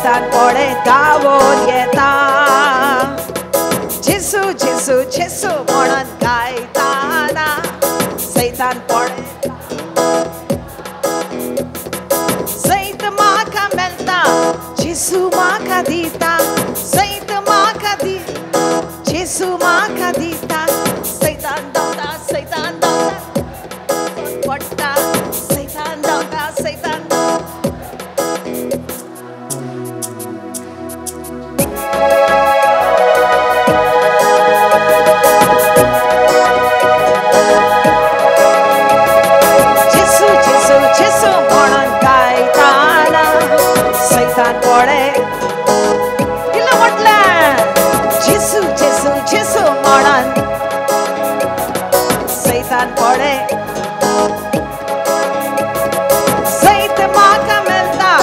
सैतान पळे धांवून येता. जेसू जेसू जेसू म्हणून गायताना सैतान पळे सैत म्हाका मेळटा जेसू म्हाका दिता सैत म्हाका दी जेसू म्हाका दिता. सैतान धांवता सैतान धांवता पडटा सैतान धांवता सैतान. जेसू जेसू जेसू म्हणून गायताना सैतान पळे किल्लो म्हटलें जेसू जेसू जेसू म्हणून सैतान पळे सैत म्हाका मेळटा.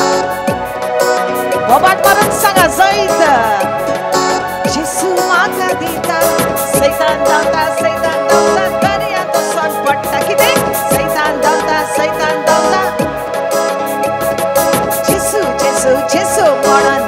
बोबाट मारून सांगा जैत जेसू म्हाका दिता सैतान धांवता सैतान धांवता दर्यांत वचोन पडटा. कितें सैतान धांवता सैतान धांवता जेसू जेसू जेसू म्हणून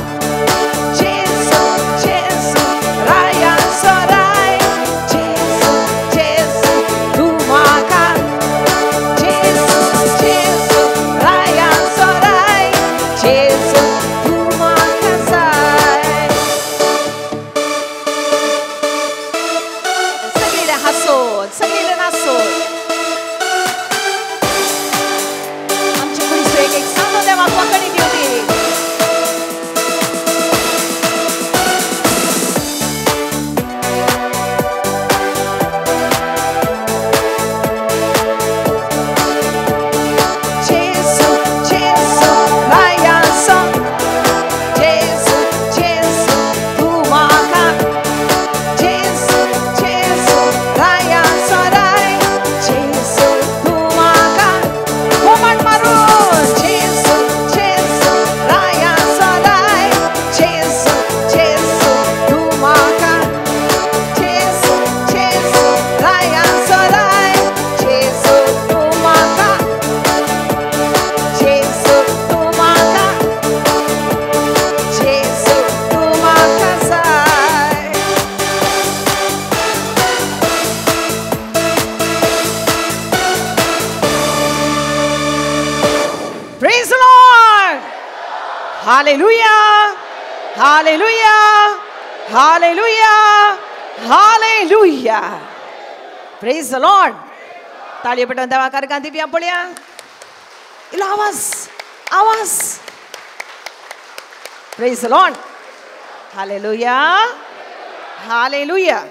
Hallelujah, hallelujah, hallelujah, hallelujah. Praise the Lord. ताळयो पेटोवन देवा कारकां दिवया पळया. इल्लो आवाज, आवाज. Praise the Lord. Hallelujah, hallelujah.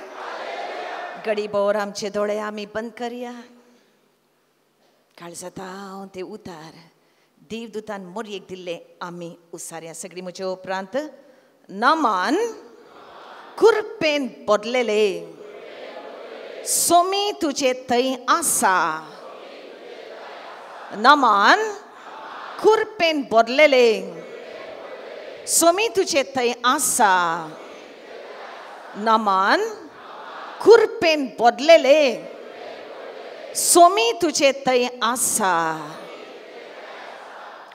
गडीभर आमचे दोळे आमी बंद करया. काळजांत ते उतार देवदूतान मोरयेक दिल्ले आमी उसारया. सगळी म्हजे उपरांत नमान कुरपेन बदलेले सोमी तुजे थंय आसा. नमान कुरपेन बदलेले सोमी तुजे थंय आसा. नमान कुरपेन बदलेले सोमी तुजे थंय आसा.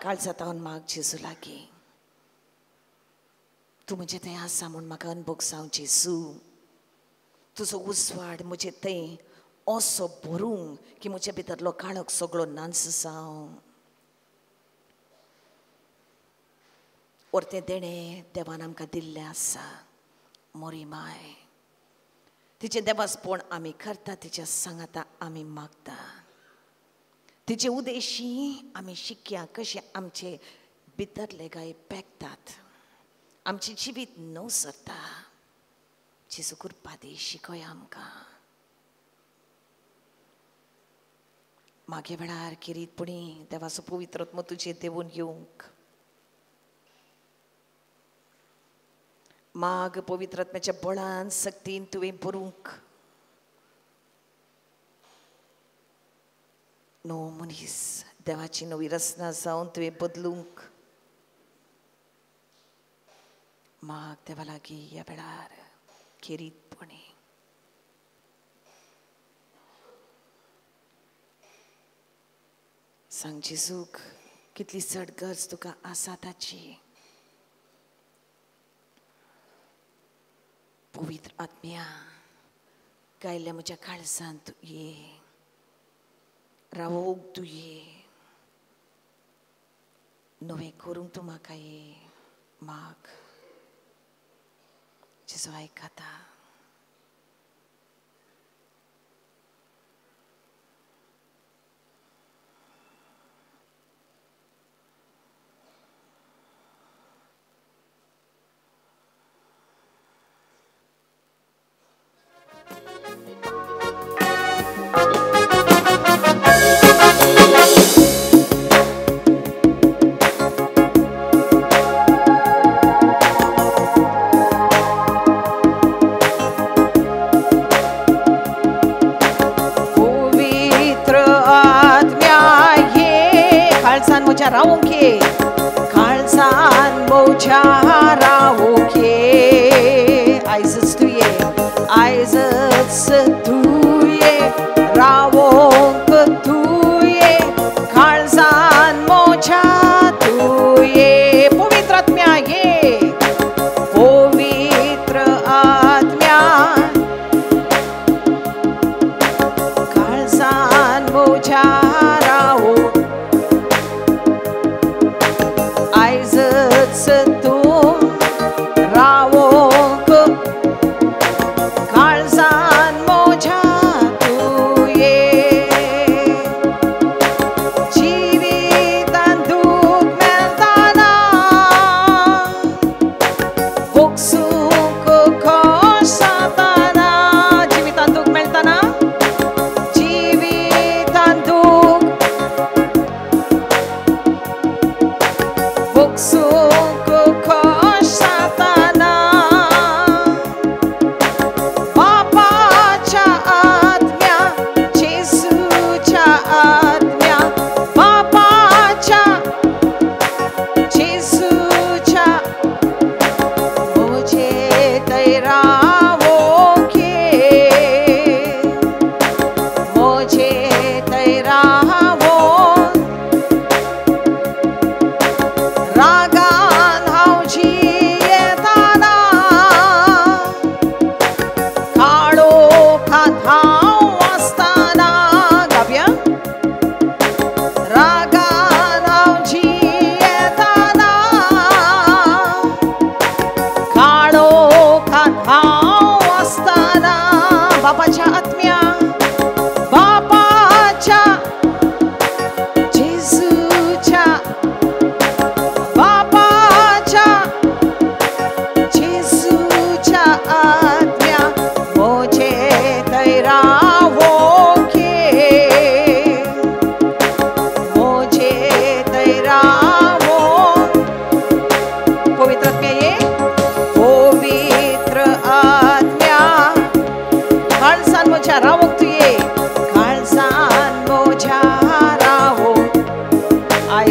काळजांत माग जेजू लागीं, तूं म्हजे थंय आसा म्हूण म्हाका अनभोग जावं जेजू. तुजो उजवाड म्हजे थंय असो भरूंक की म्हजे भितरलो काळोख सगळो नाच जावं. वरतें देणें देवान आमकां दिल्लें आसा. मोरी माय तिचें देवासपण आमी करता, तिच्या सांगाता आमी मागता, तिचे उदेशी आमी शिकया कशें आमचे भितरले गाय पेकतात, आमचें जिवीत नव सरता. जेजू कृपा दी, शिकया आमकां. मागे वेळार खेरीतपणी देवाचो पवित्र आत्मो तुजेर देंवून येवंक माग. पवित्र आत्म्याच्या बळान सक्तीन तुवें भरूंक. णव मनीस देवाची नवी रचना जावन तुवें बदलूंक माग देवा लागीं ह्या वेळार खेरीतपणी. सांग जेजूक कितली चड गरज तुका आसा ताची. पवित्र आत्म्या गायल्या म्हज्या काळजांत तूं ये, रावोंक तूं ये, नवें करूंक तूं म्हाका ये. माग जेजू आयकता. रावोंके काळजान म्हज्या रावोंके. आयजच तूं ये, आयजच तूं ये, रावोंक तूं ये, काळजान म्हज्या तूं ये. पवित्र आत्म्या ये, पवित्र आत्म्या काळजान म्हज्या रावोंक.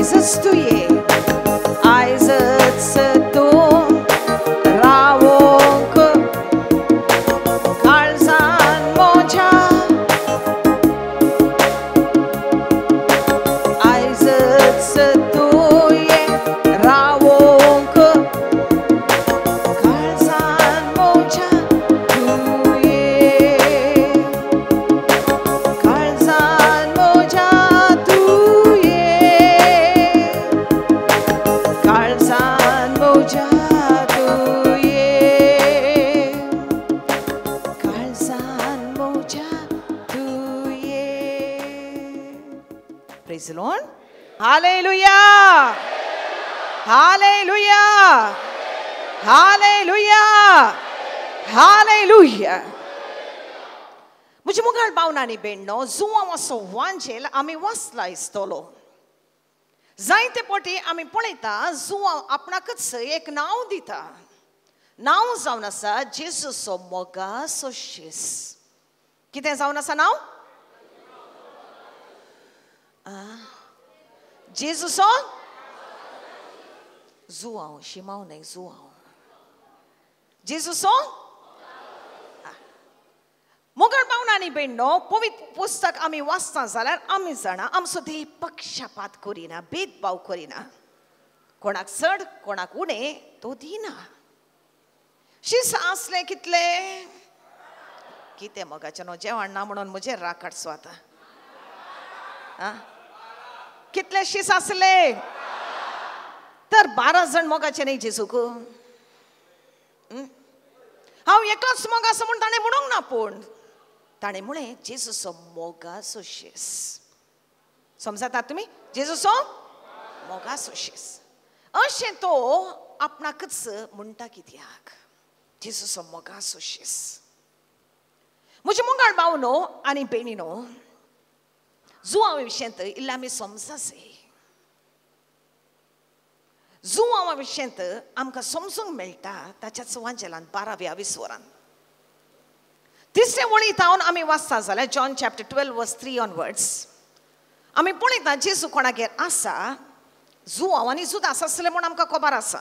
आयजच तूं ये, आयजच तूं रावोंक काळजान म्हज्या, आयजच तूं ये रावोंक काळजान म्हज्या, तूं ये काळजान म्हज्या, तूं ये काळजान म्हज्या, तूं ये काळजान म्हज्या, तूं ये. Praise the Lord. Hallelujah. Hallelujah. Hallelujah. Hallelujah. म्हज्या मुखार भावनांनी बेणनो जुवां असो वांजेल आमी वाचला आसतलो. जायते पटी आमी पळयता जुवां आपणाकच एक नांव दिता. नांव जावन आसा जेजूचो मोगाचो शीस. कितें जावन आसा नांव? जेजूचो जुवांव, शिमांव न्हय, जुवांव. जेजूचो मोगाळ भावनांनी बेणनो पवित्र पुस्तक आमी वाचता जाल्यार आमी जाणा आमचो देह पक्षपात करिना, भेदभाव करिना, कोणाक चड कोणाक उणें तो दिना. शीस आसले कितले कितें मोगाचें न्हू जेवण ना म्हणून म्हजेर राग काडचो आतां. आं, कितले शीस आसले? तर 12 जण मोगाचे न्ही जेजूक. हांव एकलोच मोग आसा म्हूण ताणें म्हणूंक ना, पूण ताणें म्हळें जेजूचो मोगाचो शीस. समजतात तुमी? जेजूचो मोगाचो शीस अशें तो आपणाकच म्हणटा. कित्याक? जेजूचो मोगाचो शीस. म्हज्या मोगाळ भावनो आनी भयणीनो, जुवां विशयांत इल्लें आमी समजासे. जुवां विशयांत आमकां समजूंक मेळटा ताच्याच वांजेलान 12व्या विस्वरान तिसरे वळी थावन आमी वाचता जाल्यार John chapter 12 verse 3 onwards आमी पळयता जेजू कोणागेर आसा, जुवांव आनी जुदास आसले म्हूण आमकां खबर आसा.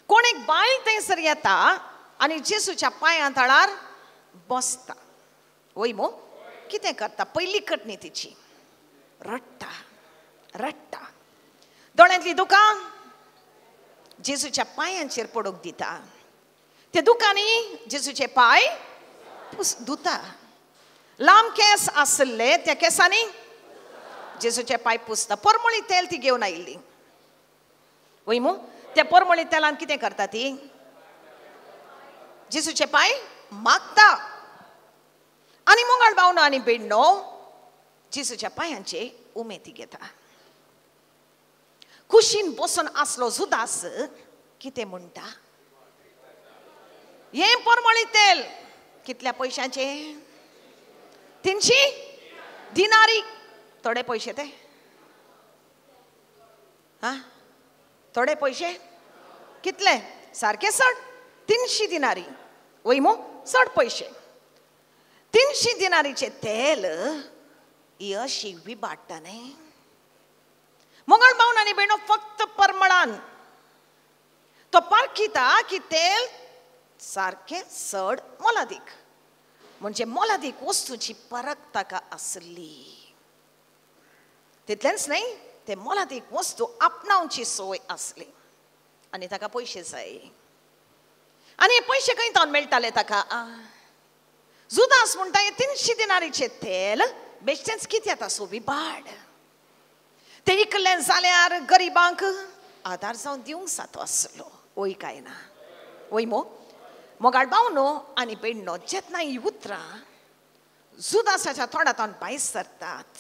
कोण एक बायल थंयसर येता आनी जेजूच्या पांयां तळार बसता. वय मो कितें करता? पयली कटणी तिची, रडटा रडटा, दोळ्यांतली दुकां जेजूच्या पांयांचेर पडूंक दिता. त्या दुकांनी जेजूचे पांय धुता. लांब केंस आसले त्या केंसांनी जेजूचे पांय पुसता. परमळी तेल ती घेवन आयिल्ली. वय मू, त्या परमळी तेलान कितें करता ती? जेजूचे पांय मागता. आनी मोगाळ भावनो आनी बेणनो जेजूच्या पांयांचे उमेदी घेता. कुशीन बसून आसलो जुदास कितें म्हणटा? हें परमळी तेल कितल्या पयशांचें? 300 दिनारी. थोडे पयशे ते? हा, थोडे पयशे कितले? सारके चड, 300 दिनारी. वय मू, चड पयशे. 300 दिनारीचें तेल ही अशी विबाडटा न्ही. मोगाळ भावन आनी भयणो फक्त परमळान तो पारखिता की तेल सारकें चड मोलादीक, म्हणजे मोलादीक वस्तूची परख ताका आसली. तितलेंच न्हय, ते मोलादीक वस्तू आपणावची संवय आसली आनी ताका पयशे जाय. आनी हे पयशे खंय तावन मेळटाले ताका? जुदास म्हणटा हे 300 दिनारीचें तेल बेश्टेंच कितें आतां सो विबाड, तें इकलें जाल्यार गरिबांक आदार जावन दिवंक जातो आसलो. वय काय ना? वय मो मोगाळ भावनो आनी भयणो, जेन्ना ही उतरां जुदासाच्या तोंडांतल्यान भायर सरतात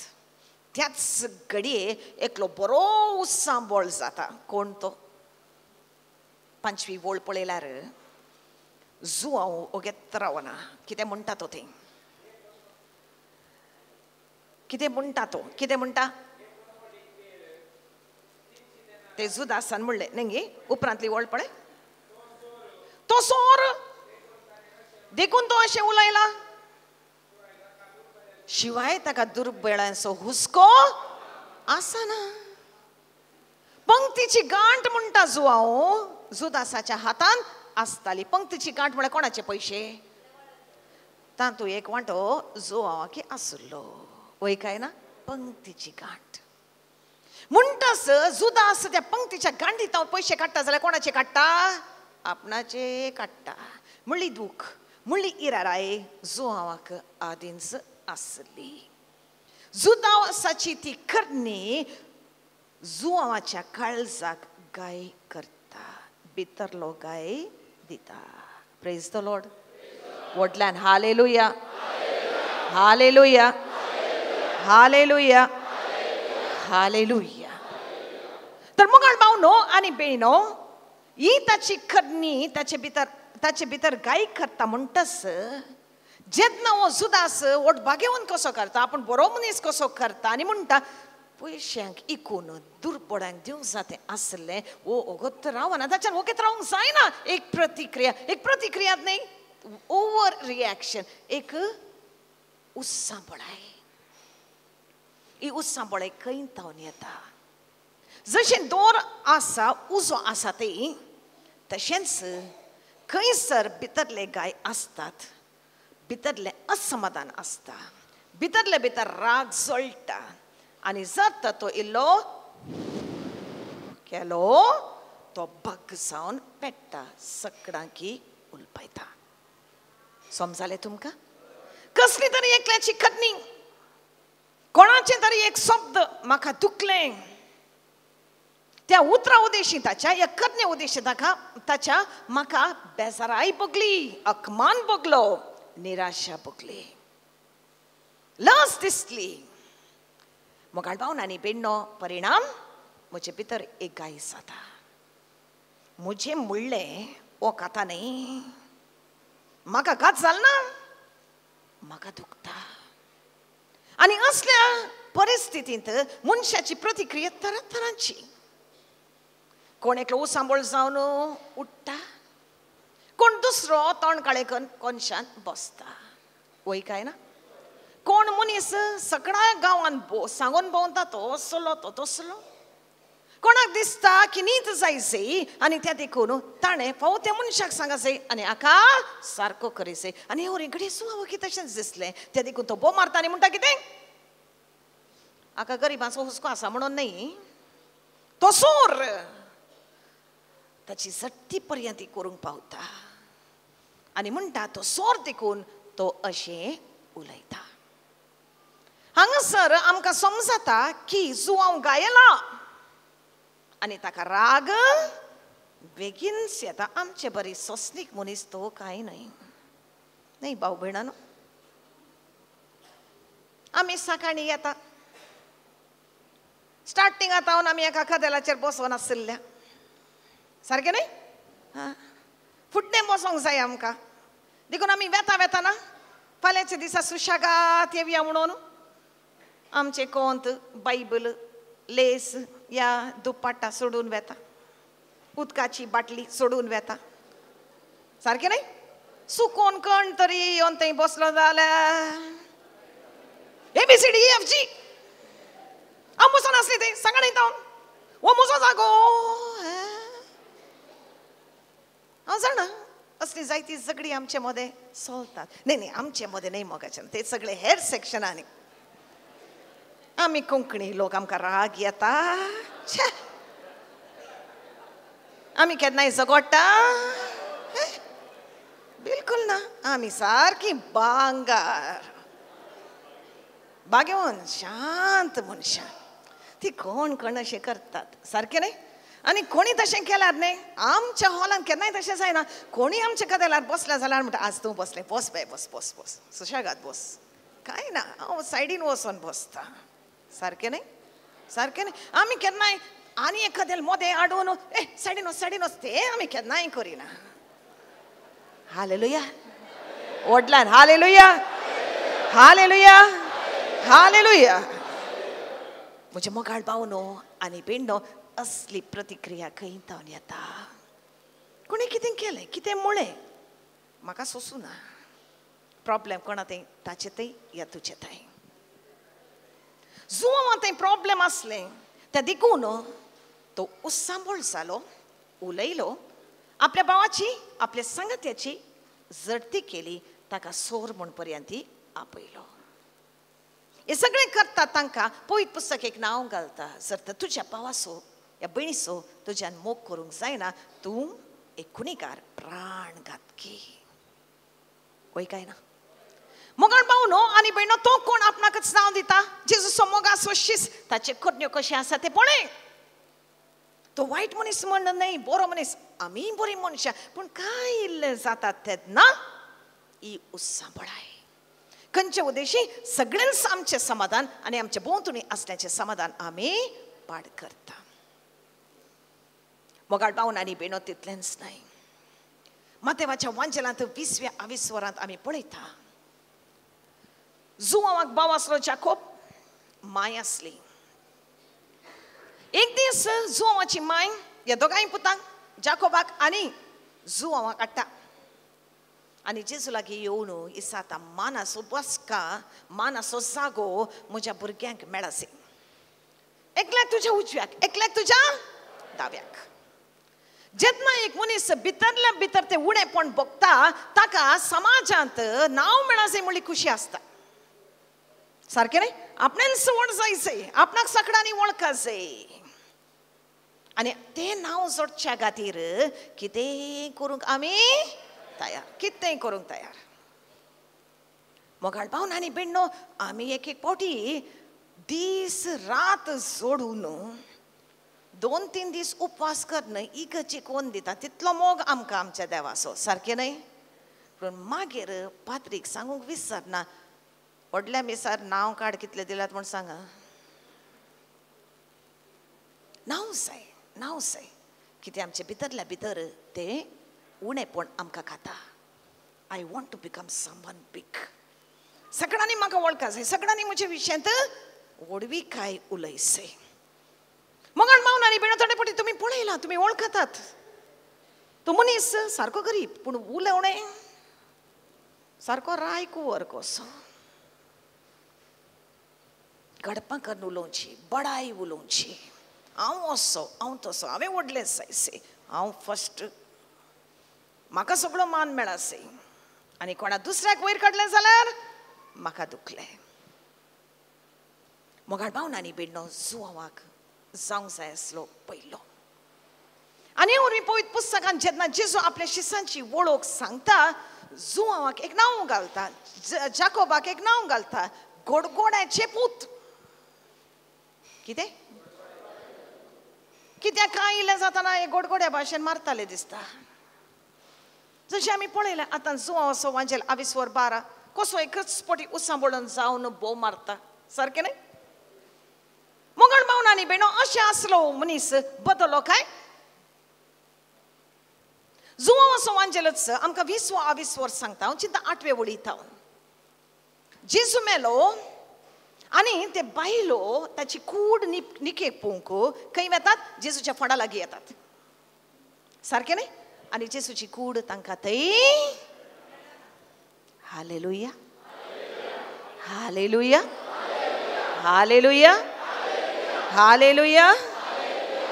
त्याच घडये एकलो बरो उसांबोळ जाता. कोण तो? 5वी वळ पळयल्यार जुवांव ओगेत रावना. कितें म्हणटा तो? थंय कितें म्हणटा तो? कितें म्हणटा? ते जुदासान म्हणलें न्ही. उपरांतली वळ पळय, तो सोर देखून तो अशें उलयला. शिवाय ताका दुर्बळांचो हुस्को आसना. पंक्तीची गांठ म्हणटा जुआंव जुदासाच्या हातान आसताली. पंक्तीची गांठ म्हळ्यार कोणाचे पयशे? तातूंत एक वांटो जुआंवाक आसलो, वय काय ना? पंक्तीची गांठ म्हणटास जुदास त्या पंक्तीच्या गांठीत हांव पयशे काडटा जाल्यार कोणाचे काडटा? आपणाचे काडटा. म्हणली दूख, म्हणली इराराय जुआंवाक आदींच आसली. जुदासाची ती करणी जुआंवाच्या काळजाक गाय करता, भितरलो गाय दिता. Praise the Lord. व्हडल्यान hallelujah, hallelujah, hallelujah, hallelujah. तर मुगाळ भावनो आनी बेणो, ही ताची करणी ताचे भितर गाय करता. म्हणटस जेन्ना हो जुदास वट बागेवन कसो करता, आपूण बरो मनीस कसो करता आनी म्हणटा पयशांक इकून दुर्बळांक दिवंक जातें आसलें, वो ओगत रावना, ताच्यान वगत रावंक जायना. एक प्रतिक्रिया, एक प्रतिक्रिया न्ही, ओवर रिएक्शन, एक उत्सांबळाय. ही उत्सांबळाय खंय तावन येता? जशें दोर आसा, उजो आसा ते, तशेंच खंयसर भितरले गाय आसतात, भितरलें असमाधान आसता, भितरले भितर राग जळटा आनी जर तो इल्लो केलो तो बग जावन पेट्टा, सगळ्यांकी उलपायता. समजालें तुमकां? कसली तरी एकल्याची करणी, कोणाचें तरी एक शब्द म्हाका दुखलें, त्या उतरा उद्देशी ताच्या या करणे उद्देशी ताका ताच्या म्हाका बेजाराय भोगली, अपमान भोगलो, निराशा भोगली, लज दिसली. मोगाळ भावन आनी बेण्णो, परिणाम म्हजे भितर एक गाय जाता. म्हजें म्हणलें वो खाता न्ही, म्हाका घात जाल ना, म्हाका दुखता. आनी असल्या परिस्थितींत मनशाची प्रतिक्रिया तरातरांची. कोण एकलो उसांबळ जावन उठ्ठा, कोण दुसरो तोंड काळें करून कोनशान बसता, वय काय ना? कोण मनीस सगळ्या गांवान सांगून भोंवता, तो असलो तो तसलो. कोणाक दिसता की नीत जायचे आनी त्या देखून ताणें फावो त्या मनशाक सांगासे आनी हाका सारको करीसे. आनी हे घडये सुवावकी तशेंच दिसलें, त्या देखून तो बोव मारता आनी म्हणटा कितें, हाका गरिबांचो हुस्को आसा म्हणून न्ही, तो सोर ताची सट्टी पर्यंत करूंक पावता आनी म्हणटा तो सोर देखून तो अशें उलयता. हांगासर आमकां समजता की जुआंव गायला आनी ताका राग बेगीनच येता. आमचे बरी सोंसणीक मनीस तो कांय न्हय, न्हय भाव भयणानो? आमी सकाळीं येता, स्टार्टिंग आतां आमी एका कदेलाचेर बसोन आशिल्ल्या सारकें न्हय? आं, फुडलें बसोंक जाय आमकां, देखून आमी वेता वेताना फाल्यांच्या दिसा सुशेगाद येवया म्हणून आमचें कोंत, बायबल, लेस या दुपाट्टा सोडून वेता, उदकाची बाटली सोडून वेता, सारकें न्हय? सुकोन कोण तरी येवन थंय बसलो जाल्यार A B C D F G हांव बसोन आसली थंय सकाळीं तावन हो म्हजो जागो. हांव जाणा असली जायती झगडी आमचे मदें चलतात. न्ही न्ही, आमचे मदें न्हय मोगाच्यान, ते सगळे हेर सेक्शनांनी. आमी कोंकणी लोक आमकां राग येता, आमी केन्नाय झगडटा बिलकुल ना, आमी सारकी बांगार बागेवन शांत मनशां. ती कोण कोण अशें करतात, सारकें न्ही? आनी कोणी तशें केल्यार न्ही, आमच्या हॉलान केन्नाय तशें जायना. कोणी आमच्या कदेलार बसल्या जाल्यार म्हणटा आज तूं बसलें, बस बाय, बस बस बस, सुशेगाद बस, कांय ना, हांव सायडीन वचोन बसता, सारकें न्ही? सारकें न्ही? आमी केन्नाय आनी एक कदेल मोदें हाडून ए सायडीन वच, सायडीन वच, तें आमी केन्नाय करिना. हालेलुया, व्हडल्यान हालेलुया, हालेलुया, हालेलुया. म्हजे मोगाळ भावनो आनी भयणो, असली प्रतिक्रिया खंय तावन येता? कोणें कितें केलें, कितें म्हळें, म्हाका सोंसूं ना. प्रॉब्लेम कोणा थंय, ताचे थंय या तुजे थंय. जुआंवा थंय प्रॉब्लेम आसलें त्या देखून तो उत्सांबोळ जालो, उलयलो, आपल्या भावाची आपल्या सांगात्याची जडती केली, ताका सोर म्हूण पर्यंत आपयलो. हे सगळें करता तांकां पवित्र पुस्तक एक नांव घालता, जर तर तुज्या भावाचो या भयणीचो तुज्यान मोग करूंक जायना, तूं एक खुनीकार, प्राणघातकी. वय काय ना? मोगाळ भाव न्हू आनी भयणो, तो कोण आपणाकच नांव दिता? जेजूचो मोगाचो शीस ताचे करण्यो कशें आसा तें पळय. तो वायट मनीस म्हण न्हय, बरो मनीस, आमी बरी मनशां, पूण कांय इल्लें जाता तेन्ना ही उत्सांबळाय. खंयचे उद्देशी सगळ्यांच आमचें समाधान आनी आमचे भोंवतणी आसल्याचें समाधान आमी पाड करता. मोगाळ भाव आनी भयणो, तितलेंच न्हय, मातेवाच्या वांजेलांत 20व्या आविस्वरांत आमी पळयता, जुवांवाक भाव आसलो जाकोब, माय आसली. एक दीस जुवांवाची माय ह्या दोगांय पुतांक, जाकोबाक आनी जुवांवाक हाडटा आनी जेजू लागीं येवन इसाता मानाचो बसका, मानाचो जागो म्हज्या भुरग्यांक मेळासे, एकल्याक तुज्या उजव्याक, एकल्याक तुज्या दाव्याक. जेन्ना एक मनीस भितरल्या भितर ते उणेपण भोगता, ताका समाजांत नांव मेळासे म्हणली खुशी आसता. सारकें न्हय? आपणेंच व्हड जायचें, आपणाक सगळ्यांनी वळखाचें आनी तें नांव जोडच्या खातीर कितेंय करूंक आमी तयार, कितेंय करूंक तयार. मोगाळ भाव आनी भयणो, आमी एक एक फावटी दीस रात जोडून 2-3 दीस उपवास करन इगर्जी कोण दिता तितलो मोग आमकां आमच्या देवाचो. सारकें न्हय? पूण मागीर पाद्रीक सांगूंक विसरना, व्हडल्या मिसार नांव काड कितलें दिलात म्हूण सांगा. नांव जाय, नांव जाय, कितें आमचे भितरल्या भितर तें उणेपण आमकां खाता. I want to become someone big. सगळ्यांनी म्हाका वळखा जाय, सगळ्यांनी म्हज्या विशयांत व्हडविकाय उलयसे. मोगाळ भाव आनी भयणो, थोडे फावटी तुमी पळयलां, तुमी वळखतात, तो मनीस सारको गरीब, पूण उलोवणें सारको राय कुंवर कसो, गडपां करून उलोवची, बडाय उलोवची, हांव असो, हांव तसो, हांवें व्हडलें जायसे, हांव फर्स्ट, म्हाका सगळो मान मेळासे, आनी कोणा दुसऱ्याक वयर काडलें जाल्यार म्हाका दुखलें. मोगाळ भाव आनी भयणो, जुवांवाक जावंक जाय आसलो पयलो. आनी वरवीं पवित्र पुस्तकान जेन्ना जेजू आपल्या शिसांची वळख सांगता, जुवांवाक एक नांव घालता, जाकोबाक एक नांव घालता, गोडगोड्याचे पूत. कितें कित्याक कांय इल्लें जाताना हे गोडगोड्या भाशेन मारताले दिसता. जशें आमी पळयलें आतां जुवांव असो वांजेल आविस्वर 12 कसो एकच पटी उसांबोळून जावन भोव मारता. सारकें न्हय? मोगाळ भाव आनी भयणो, अशें आसलो मनीस बदलो काय? जुवांव असो वांजेलच आमकां 20वो आविस्वर सांगता. हांव चिंता 8वे वळींत हांव. जेजू मेलो आनी ते बायलो ताची कूड निकेक पळोवंक खंय वेतात? जेजूच्या फोंडा लागीं येतात. सारकें न्हय? आनी जेजूची कूड तांकां थंय. Hallelujah, hallelujah, hallelujah, hallelujah,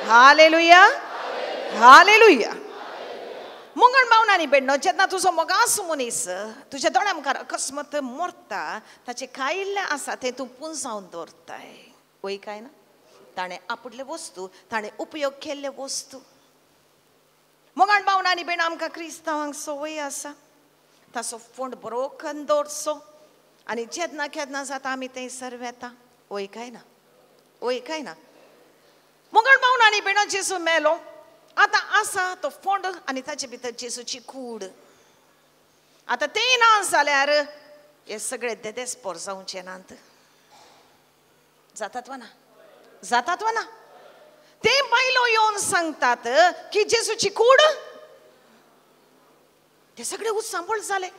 hallelujah, hallelujah. मोगाळ भाव आनी भयणो, जेन्ना तुजो मोगाचो मनीस तुज्या दोळ्या मुखार अकस्मात मरता, ताचें खायिल्लें आसा तें तूं पुंजावन दवरताय. वय काय ना? ताणें आपडले वस्तू, ताणें उपयोग केल्ले वस्तू. मोगाळ भाव आनी भयणो, आमकां क्रिस्तांवांक संवय आसा ताचो फोंड बरो करून दवरचो आनी जेन्ना केन्ना जाता आमी थंयसर वेता. वय काय ना? वय काय ना? मोगाळ भाव आनी भयणो, जेजू मेलो, आतां आसा तो फोंड आनी ताचे भितर जेजूची कूड. आतां तें ना जाल्यार हे सगळे देदेस पोर जावचे नात. जातात वा ना? जातात वा ना? ते बायलो येवन सांगतात की जेजूची कूड. ते सगळे उत्सांबळ जाले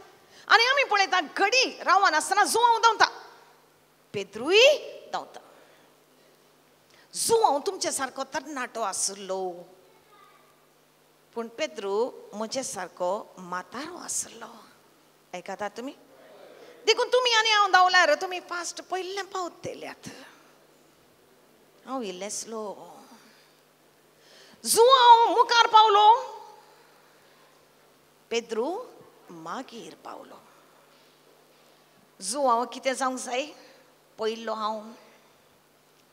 आनी आमी पळयता घडी रावन आसतना जुवांव धांवता, पेद्रूय धांवता. जुवांव तुमचे सारको तरणाटो आसलो, पूण पेद्रू म्हजे सारको म्हातारो आसलो. आयकतात तुमी? देखून तुमी आनी हांव धांवल्यार तुमी फास्ट पयलें पावतल्यात, हांव इल्लें स्लो. जुआंव मुखार पावलो, पेद्रू मागीर पावलो. जुआंव कितें जावंक जाय? पयलो हांव,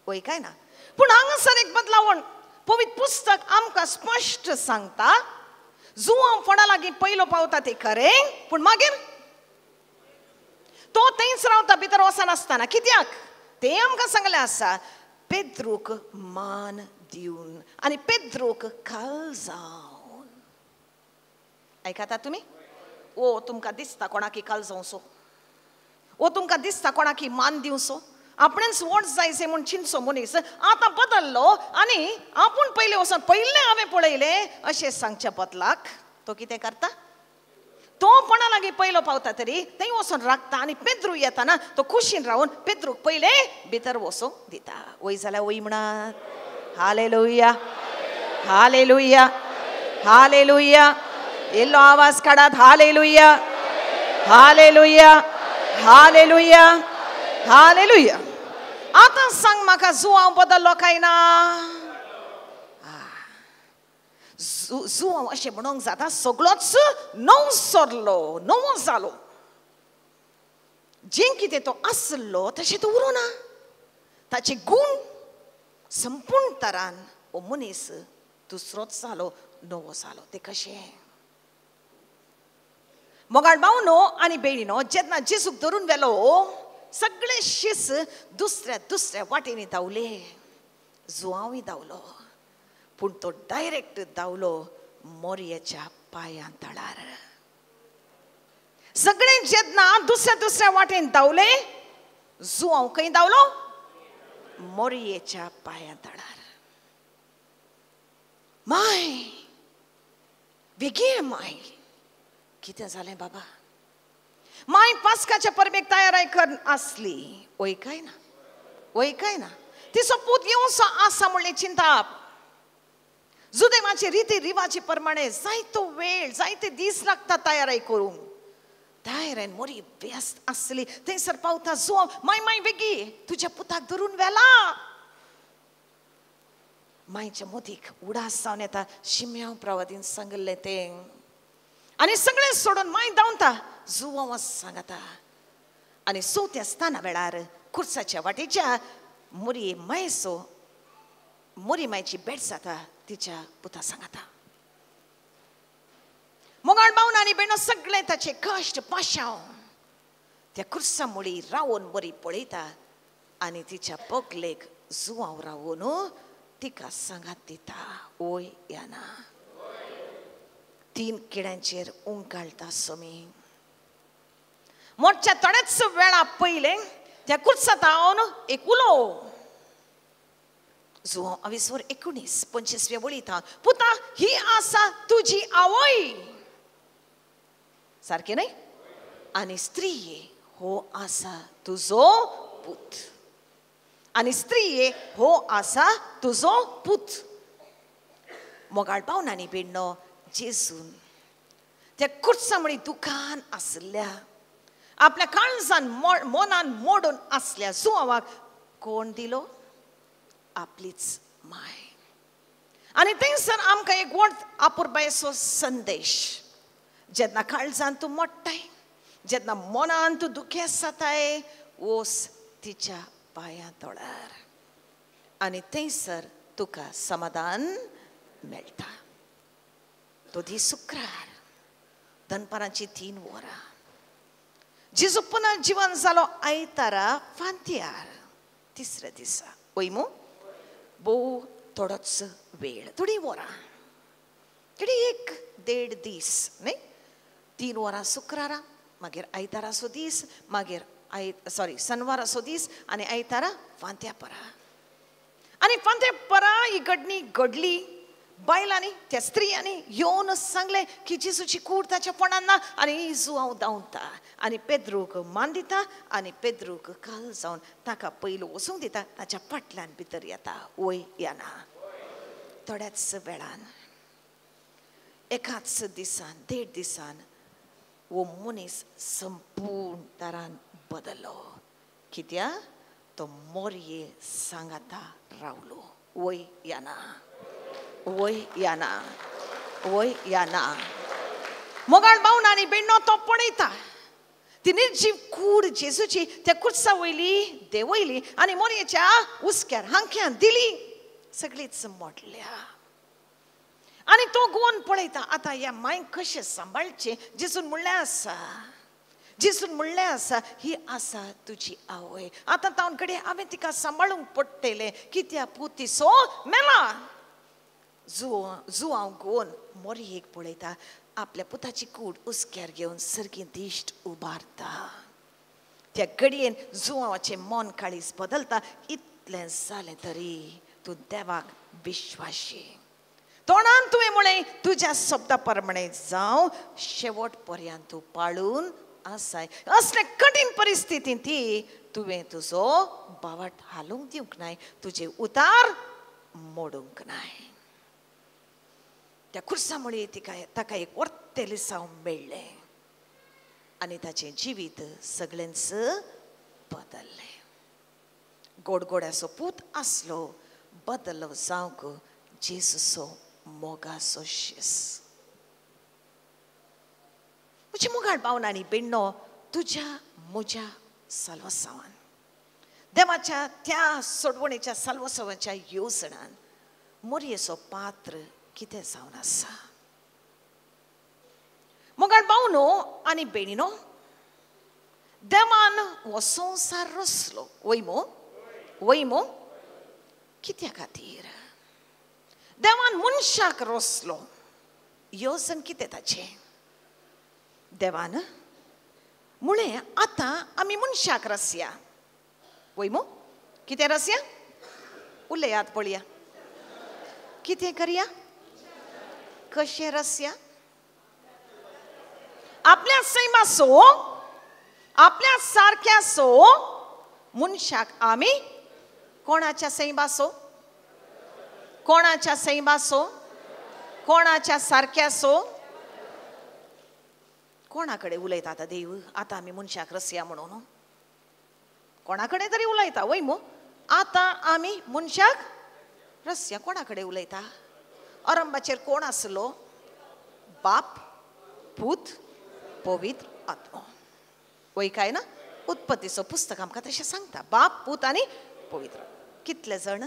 वय काय ना? पूण हांगासर एक बदलावण पवित्र पुस्तक आमकां स्पश्ट सांगता. जुआंव फोंडा लागीं पयलो पावता ते खरें, पूण मागीर तो थंयच रावता, भितर वचनासतना. कित्याक? तें आमकां सांगलें आसा, पेद्रूक मान दिवन आनी पेद्रूक खाल जावन. आयकता तुमी? ओ तुमकां दिसता कोणाकी खाल जावचो, ओ तुमकां दिसता कोणाकी मान दिवचो, आपणेच वोट जायचे म्हूण चिंतचो मनीस आतां बदल्लो आनी आपूण पयलें वचोन पयलें हांवें पळयलें अशें सांगच्या बदलाक तो कितें करता? तो कोणा लागीं पयलो पावता तरी थंय वचोन राखता आनी पेद्रू येताना तो खुशीन रावन पेद्रूक पयलें भितर वचोंक दिता. वय जाल्यार वय म्हणात हालेलुया, हालेलुया, हालेलुया. येल्लो आवाज काडात, हालेलुया, हालेलुया, हालेलुया, हालेलुया. आतां सांग म्हाका, जुआंव बदल्लो काय ना? जुआंव अशें म्हणूंक जाता सगळोच नवो सरलो, नवो जालो. जें कितें तो आसलो तशें तो उरूं ना. ताचे गूण संपूर्ण तरान हो मनीस दुसरोच जालो, नवो जालो. तें कशें? मोगाळ भावनो आनी भयणीनो, जेन्ना जेजूक धरून व्हेलो सगळे शीस दुसऱ्या दुसऱ्या वाटेनी धांवले. जुआंवूय धांवलो, पूण तो डायरेक्ट धांवलो मोरयेच्या पांयां तळार. सगळे जेन्ना दुसऱ्या दुसऱ्या वाटेन धांवले, जुआंव खंय धांवलो? मोरयेच्या पांयां तळार. माय बेगीन माय, कितें जालें बाबा? माय पास्काच्या परबेक तयाराय कर आसली. वय काय ना? वय काय ना? तिचो पूत येवचो आसा म्हणलें चिंताप. जुदेवाचे रिती रिवाजे प्रमाणे जायतो वेळ, जायते दीस लागता तयाराय करूंक. तयारायन मोरी व्यस्त आसली. थंयसर पावता जुआंव, माय माय बेगी तुज्या पुताक धरून व्हेला. मायच्या मोदीक उडास जावन येता शिम्यांव प्रवादीन सांगिल्लें तें, आनी सगळें सोडून माय धांवता जुआंव सांगता. आनी चवथ्या स्थाना वेळार कुर्साच्या वाटेच्या मोरी मायसो, मोरी मायची भेट जाता तिच्या पुता सांगता. मोगाळ भावन आनी भयणो सगळे ताचे कश्ट पाशांव त्या कुर्सा मुळी रावून बरी पळयता आनी तिच्या बगलेक जुआंव रावून तिका सांगात दिता. ओय याना 3 किड्यांचेर उंकाळटा सोमी. मोडच्या थोड्याच वेळा पयलें त्या कुर्सा तावन एक उलो जुआंव अविस्वर 19 25 वळी थावन, पुता ही आसा तुजी आवय. सारकें न्हय? आनी स्त्री हो आसा तुजो पूत, आनी स्त्री हो आसा तुजो पूत. मोगाळ पावन आनी भयणो, जेजून त्या कुर्सा मुळी दुकान आसल्या आपल्या काळजान मनान मोडून आसल्या जुआंवाक कोण दिलो? आपलीच माय. आनी थंयसर आमकां एक व्हड आपुरबायेचो संदेश. जेन्ना काळजान तूं मोडटाय, जेन्ना मनान तूं दुखेस्त जाताय, वोस तिच्या पांयां तळार आनी थंयसर तुका समाधान मेळटा. तो दीस शुक्रार, दनपारांची 3 वरां. जेजू पुनर्जीवन जालो आयतारा फांत्यार तिसऱ्या दिसा. वय मू? भोव थोडोच वेळ, थोडी वरां, थोडी 1-1.5 दीस न्हय? 3 वरां शुक्रारा, मागीर आयताराचो दीस, मागीर शनवाराचो दीस आनी आयतारा फांत्या परा. आनी फांत्या परा ही घडणी घडली. बायलांनी त्या स्त्रियांनी येवन सांगलें की जेजूची कूड ताच्या फोंडान ना आनी जुआंव धांवता आनी पेद्रूक मान दिता आनी पेद्रूक काल जावन ताका पयलो वचूंक दिता, ताच्या फाटल्यान भितर येता. वय याना? थोड्याच वेळान, एकाच दिसान, 1.5 दिसान हो मनीस संपूर्ण तरान बदल्लो. कित्याक? तो मोरये सांगाता रावलो. वय याना? वय या ना? वय या ना? मोगाळ बावन आनी बेण्णो तो पळयता ती निर्जीव कूड जेजूची त्या कुर्सा वयली देंवयली आनी मोरयेच्या उस्क्यार हांख्यान दिली, सगळीच मोडल्या. आनी तो गोवन पळयता आतां ह्या मांयक कशें सांबाळचें. जेजून म्हणलें आसा, जेजून म्हणलें आसा, ही आसा तुजी आवय. आतां तावन घडये हांवें तिका सांबाळूंक पडटलें, कित्याक पुतीसो मेला. जुआंव गोवन मोरयेक पळयता, आपल्या पुताची कूड उस्क्यार घेवन सर्गी दिश्ट उबारता. त्या घडयेन जुआंवाचें मन काळीज बदलता. इतलें जालें तरी तूं देवाक विश्वाशी. तोंडान तुवें म्हळें तुज्या शब्दा प्रमाणें जावं, शेवट पर्यंत तूं पाळून आसाय. असले कठीण परिस्थितींत ती तुवें तुजो बावट हालूंक दिवंक नाय, तुजें उतार मोडूंक नाय. त्या खुर्सा मुळे तिका ताका एक वर्तें लिसांव मेळ्ळें आनी ताचें जिवीत सगळेंच बदल्लें. गोडगोड्याचो पूत आसलो, बदल्लो जावंक जेजूचो मोगाचो शिस. म्हजे मोगाळ बावन आनी बेण्णो, तुज्या म्हज्या साल्वासांवान, देवाच्या त्या सोडवणेच्या साल्वासांवाच्या येवजणान मोरयेचो पात्र कितें जावन आसा. मोगाळ बावनो आनी बेणीनो, देवान हो संवसार रचलो. वय मो? वय मो? कित्या खातीर देवान मनशाक रचलो? येवजण कितें ताचें? देवान म्हळें आतां आमी मनशाक रसया. वय मो? कितें रसया? उलयात पळया, कितें करया? कशें रसया? आपल्या सैमासो, आपल्या सारक्यासो मनशाक आमी कोणाच्या सैमासो, कोणाच्या सैमासो, कोणाच्या सारक्यासो, कोणा कडेन उलयता आतां देव? आतां आमी मनशाक रसया म्हणून कोणा कडेन तरी उलयता वय मो? आतां आमी मनशाक रसया. कोणा कडेन उलयता? अरंबाचेर कोण आसलो? बाप, पूत, पवित्र आत्मो. वय काय ना? उत्पत्तीचो पुस्तक आमकां तशें सांगता, बाप, पूत आनी पवित्र. कितले जण?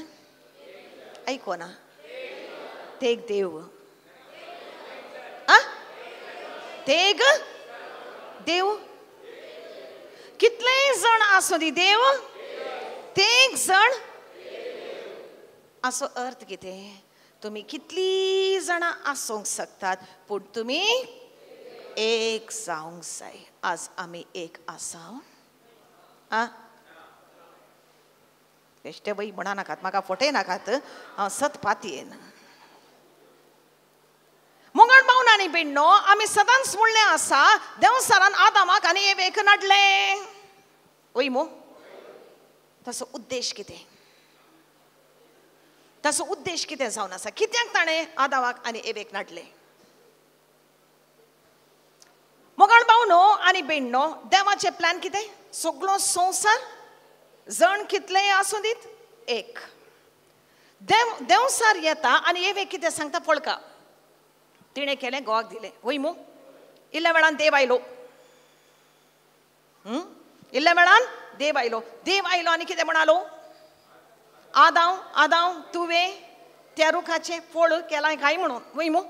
आयको ना? तेग देव, आ तेग देव. कितले जण आसूं दी देव, तेग जण असो अर्थ कितें? तुमी कितली जाणां आसूंक शकतात, पूण तुमी एक जावंक जाय. आज आमी एक आसा. आ बेश्टे वय म्हणा नाकात, म्हाका फटय नाकात, हांव सत पातयेन. मंगळ बावन आनी बेण्णो, आमी सदांच म्हणलें आसा देंवसारान आदामाक आनी एवेक नाडलें. वय मो? ताचो उद्देश कितें? ताचो उद्देश कितें जावन आसा? कित्याक ताणें आदामाक आनी एवेक नाडलें? मोगाळ बावनो आनी बेण्णो, देवाचें प्लॅन कितें? सगळो संवसार जण कितलेय आसूं दीत एक. देंवसार येता आनी एवेक कितें सांगता? फळका तिणें केलें, घोवाक दिलें. वय मो? इल्ल्या वेळान देव आयलो. इल्ल्या वेळान देव आयलो. देव आयलो आनी कितें म्हणालो? आदांव, आदांव, तुवें त्या रुखाचें फळ केलां काय म्हणून. वय मो?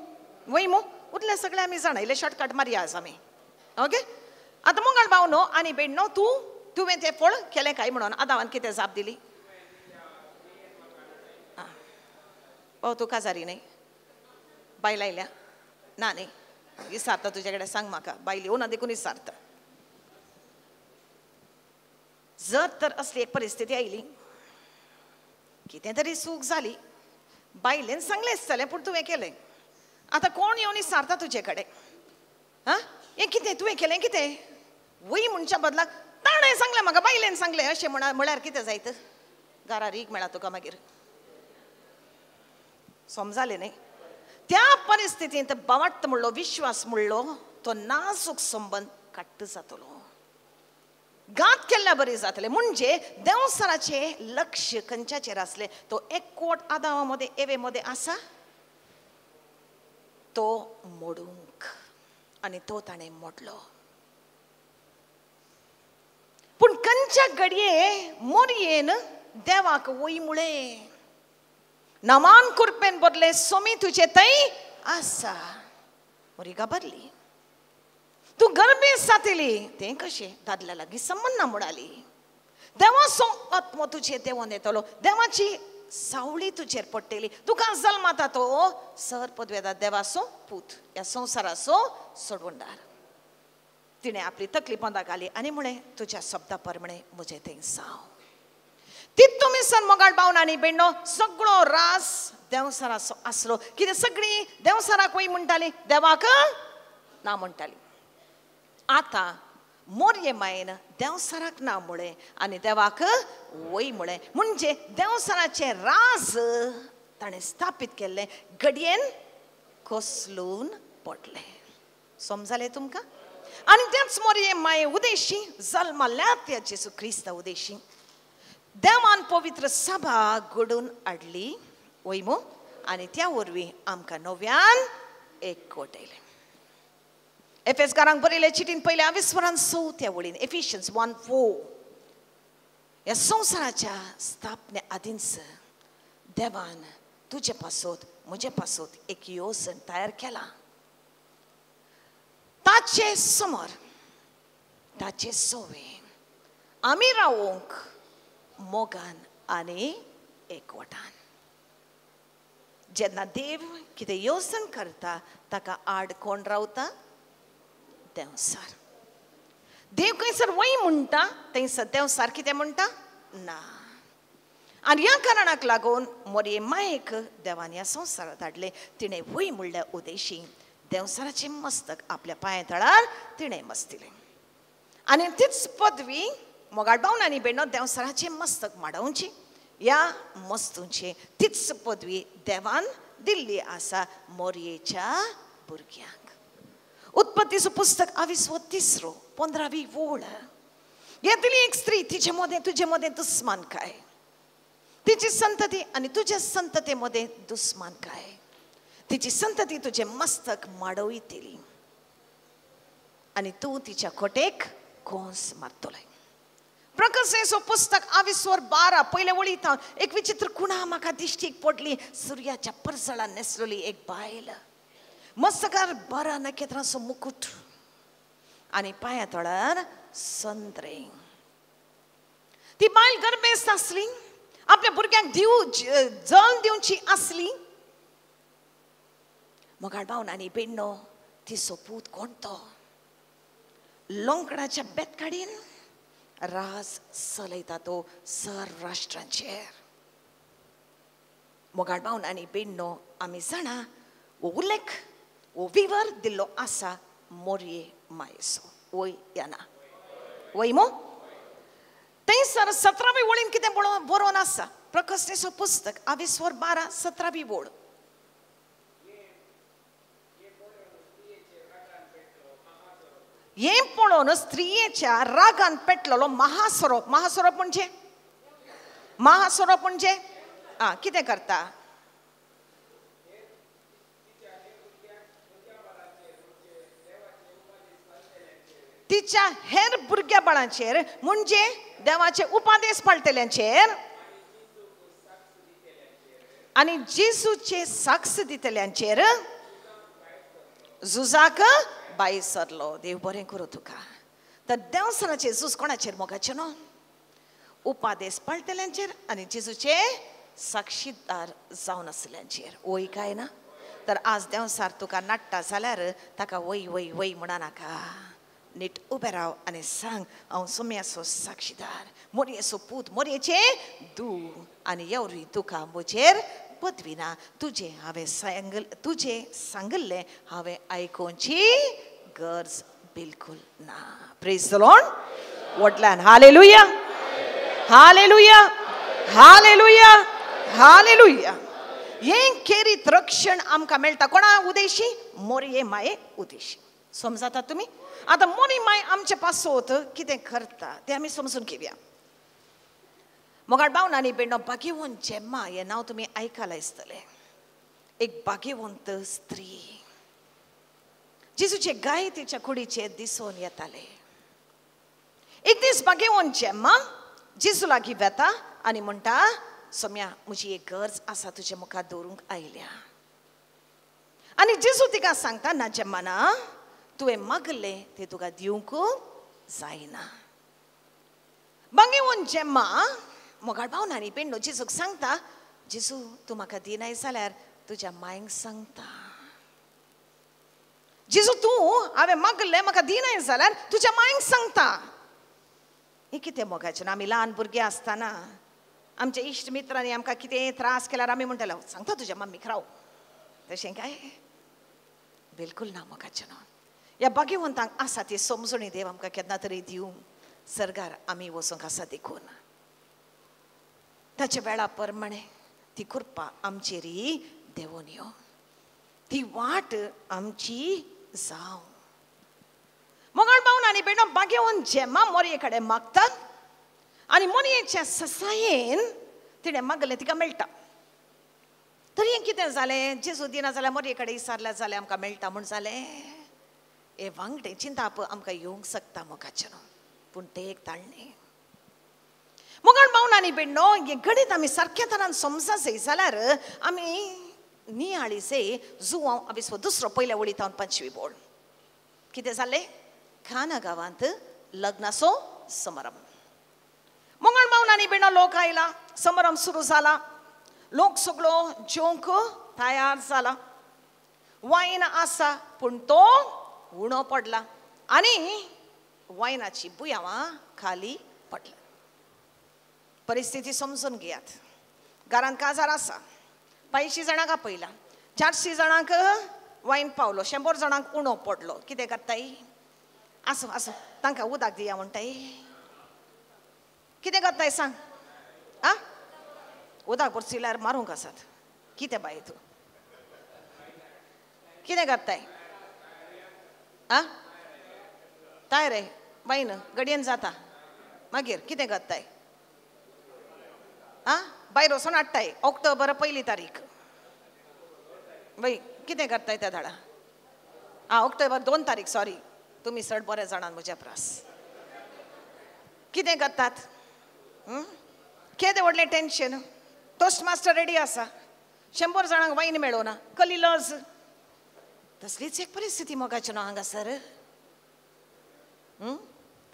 वय मो? उरलें सगळें आमी जाणा, इल्लें शॉर्टकट मारया आज आमी. ओके? आतां मंगळ बावनो आनी बेण्णो, तुवें तें फळ केलें काय म्हणून आदावान कितें जाप दिली? भाव तूं काजारी न्ही? बायल आयल्या ना न्ही? विसारता तुजे कडेन, सांग म्हाका. बायल येवना देखून विसारता. जर तर असली एक परिस्थिती आयली, कितें तरी चूक जाली, बायलेन सांगलें आसतलें पूण तुवें केलें, आतां कोण येवन विसारता तुजे कडेन? आं, हें कितें तुवें केलें कितें? वय म्हणच्या बदलाक ताणें सांगलें म्हाका, बायलेन सांगलें अशें म्हळ्यार कितें जायत? घरा रीग मेळा तुका मागीर. समजालें न्ही? त्या परिस्थितींत बावट म्हणलो, विश्वास म्हणलो, तो नाजूक संबंद काट्ट जातलो, घात केल्ल्या बरी जातले. म्हणजे देंवसाराचें लक्ष खंयच्याचेर आसलें? तो एकवट आदावा मदें एवे मदें आसा? तो मोडूंक, आनी तो ताणें मोडलो. पूण खंयच्या घडये मोरयेन देवाक वय मुळे नामान कुरपेन बदले सोमी तुजे थंय आसा. मोरी घाबरली, तूं गरबेस जातली तें कशें दादल्या लागीं संबंद ना म्हणाली. देवाचो आत्मो तुजेर देंवोन येतलो, देवाची सावळी तुजेर पडटली, तुका जल्माता तो सर पदवेदा देवाचो पूत, ह्या संवसाराचो सोडवणदार. तिणें आपली तकली पोंदा घाली आनी म्हळें तुज्या शब्दा प्रमाणे म्हजें थंय जावं. तितून मिसन मोगाळ बावन आनी बेणो सगळो रास देंवसाराचो आसलो. कितें सगळीं देंवसाराक वय म्हणटाली, देवाक ना म्हणटाली. आतां मोरये मायेन देंवसाराक ना म्हळें आनी देवाक वय म्हळें, म्हणजे देंवसाराचें राज ताणें स्थापीत केल्लें घडयेन कोसलून पडलें. समजालें तुमकां? आनी त्याच मोरये माये उदेशी जल्माल्या त्या जेजू क्रिस्ता उदेशी देवान पवित्र सभा घडोवन हाडली वय मू, आनी त्या वरवीं आमकां नव्यान एकवट येयलें. एफेसकारांक बरयले चिटीन पयल्या विस्वरान चवथ्या वळीन एफिशियन्स 1:4 ह्या संवसाराच्या स्थापने आदींच देवान तुजे पासत म्हजे पासत एक येवजण तयार केला. ताचे समोर ताचे सोवे आमी रावोंक मोगान आनी एकवटान. जेन्ना देव कितें येवजण करता ताका आड कोण रावता? देंवसार. देव खंयसर वय म्हणटा थंयसर देंवसार कितें म्हणटा ना. आनी ह्या कारणाक लागून मोरये मायेक देवान ह्या संवसारांत हाडलें. तिणें वय म्हणल्या उदेशी देंवसाराचें मस्तक आपल्या पांया तळार तिणें मस्तिलें. आनी तीच पदवी मोगाळ बावन आनी बेणो देंवसाराचें मस्तक माडोवची ह्या मस्तूंची तीच पदवी देवान दिल्ली आसा मोरयेच्या भुरग्यांक. उत्पत्तीचो पुस्तक आविसवो तिसरो 15वी वोळ. येतली एक स्त्री तिचे मदें तुजे मदें दुस्मानकाय, तिची संतती आनी तुज्या संतते मदें दुस्मानकाय, तिची संतती तुजें मस्तक माडयतली आनी तूं तिच्या खोटेक घोंस मारतले. प्रकाशेचो पुस्तक आविसवर 12 पयले वळी थावन एक विचित्र खुणा म्हाका दिश्टीक पडली. सुर्याच्या परजळान न्हेसलेली एक बायल, मस्तकार 12 नखेत्रांचो मुकुट आनी पांया तळार संत्रे. ती बायल गर्भेस्त आसली, आपल्या भुरग्यांक जल्म दिवची आसली. मोगाळ बावन आनी बेण्णो तिचो पूत कोण तो? लोंकडाच्या बेतकाडीन राज चलयता तो सर्व राष्ट्रांचेर. मोगाळ बावन आनी बेण्णो आमी जाणा हो उल्लेख हो विवर दिल्लो आसा मोरये मायेचो. वय या ना? वय मो? थंयसर 17वी वळीन कितें बरोवन आसा? प्रकाशनेचो पुस्तक आविस्वर 12 17वी वळ. हें पळोवन स्त्रियेच्या रागान पेटलेलो महासरोप. महासरोप म्हणजे? महासरोप म्हणजे आं कितें करता? तिच्या हेर भुरग्या बाळांचेर म्हणजे देवाचे उपादेश पाळटल्यांचेर आनी जेजूचे साक्ष दितल्यांचेर झुजाक बाय सरलो. देव बरें करूं तुका. तर देवसराचेर झूज कोणाचेर मोगाचेर न्हू, उपादेश पाळटल्यांचेर आनी जेजूचे साक्षीदार जावन आसल्यांचेर. वय काय ना? तर आज देंवसार तुका नाडटा जाल्यार ताका वय वय वय म्हणा नाका. नीट उबें राव आनी सांग हांव सोम्याचो साक्षीदार, मोरयेचो पूत, मोरयेचें दू आनी येवरी तुका म्हजेर पदवी ना. तुजें हांवें तुजें सांगिल्लें हांवें आयकुची गरज बिलकुल ना. प्रेज the Lord. व्हडल्यान hallelujah, hallelujah, hallelujah, hallelujah. हें खेरीत रक्षण आमकां मेळटा कोणा उदेशी? मोरये माये उदेशी. समजाता तुमी? आतां मोरी माय आमचे पासत कितें करता तें आमी समजून घेवया. मोगाळ बावन आनी बेणो भाग्यवंत जेम्मा हें नांव तुमी आयकलां आसतलें. एक भाग्यवंत स्त्री. जेजूचे गाय तिच्या कुडीचेर दिसून येताले. एक दीस बागेवन जेम्मा जेजू लागीं वेता आनी म्हणटा, सोम्या म्हजी एक गरज आसा तुजे मुखार दवरूंक आयल्या. आनी जेजू तिका सांगता, ना जेम्मा ना, तुवें मागलें तें तुका दिवंक जायना. बागेवन जेम्मा मोगाळ भावना आनी पेंडो जेजूक सांगता, जेजू तूं म्हाका दिनाय जाल्यार तुज्या मांयक सांगता. जेजू तूं हांवें मागलें म्हाका दिनाय जाल्यार तुज्या मांयक सांगता. हें कितें मोगाचें? आमी ल्हान भुरगीं आसतना आमच्या इश्ट मित्रांनी आमकां कितें त्रास केल्यार आमी म्हणटाले, सांगता तुज्या मम्मीक राव. तशें काय बिलकूल ना मोगाचें. ह्या भाग्यवंतांक आसा ती समजणी देव आमकां केन्ना तरी दिवं. सर्गार आमी वचूंक आसा देखून ताच्या वेळा प्रमाणे ती कृपा आमचेरय देंवोन यो, ती वाट आमची जावं. मोगाळ भावन आनी भयणो, बागेवन जेमा मोरये कडेन मागता आनी मोरयेच्या ससायेन तिणें मागलें तिका मेळटा. तरी हें कितें जालें? जेजू दिना जाल्यार मोरये कडेन विचारल्यार जालें आमकां मेळटा म्हूण जालें. हे वांगडें चिंताप आमकां येवंक शकता मोगाचें, पूण तें एक ताळणें. मोगाळ भावन आनी भयणो, हें गणीत आमी सारक्या तरान समजा जाय जाल्यार आमी नियाळी जाय जुवांव अविस्व दुसरो पयल्या वळी तावन 5वी बोळ. कितें जालें? खाना गांवांत लग्नाचो समारंभ. मोगाळ भावन आनी भयणो, लोक आयला, समारंभ सुरू जाला, लोक सगळो जेवंक तयार जाला, वायन आसा पूण तो उणो पडला आनी वायनाची बुयांवां खाली पडला. परिस्थिती समजून घेयात. घरांत काजार आसा, 500 जाणांक आपयला, 400 जाणांक वायन पावलो, 100 जाणांक उणो पडलो. कितें करताय? आसूं आसूं तांकां उदक दिया म्हणटाय. कितें करताय सांग? आ उदक भरशिल्यार मारूंक आसात. कितें बाय तूं कितें करताय? आ ताय रे बायन गडयेन जाता, मागीर कितें करताय? आ भायर वचून हाडटाय. ऑक्टोबर 1 तारीख बाय कितें करताय त्या धाडा? आ ऑक्टोबर 2 तारीख, सॉरी तुमी चड बरे जाणात म्हज्या प्रास. कितें करतात? केदें व्हडलें टेन्शन. टोस्ट मास्टर रेडी आसा, 100 जाणांक वायन मेळना, कली लज. तसलीच एक परिस्थिती मोगाची न्हू हांगासर.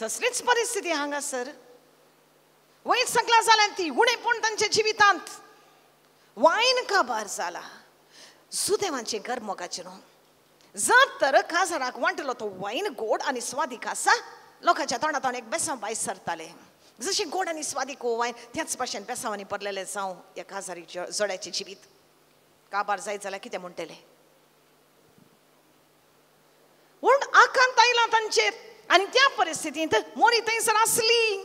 तसलीच परिस्थिती हांगासर. वयर सगळा जाल्यान ती उणेपण तांच्या जिवितांत वायन काबार जाला. सुदेवांचें घर मोगाचें न्हू. जर तर काजाराक वांटलो तो वायन गोड आनी स्वादीक आसा, लोकांच्या तोंडा तोंड एक बेसांव भायर सरतालें. जशें गोड आनी स्वादीक हो वायन त्याच भाशेन बेसांवांनी भरलेलें जावं ह्या काजारी जोड्याचें जिवीत. काबार जायत जाल्यार कितें म्हणटलें? पूण आकांत आयला तांचेर आनी त्या परिस्थितींत मोरी थंयसर आसली,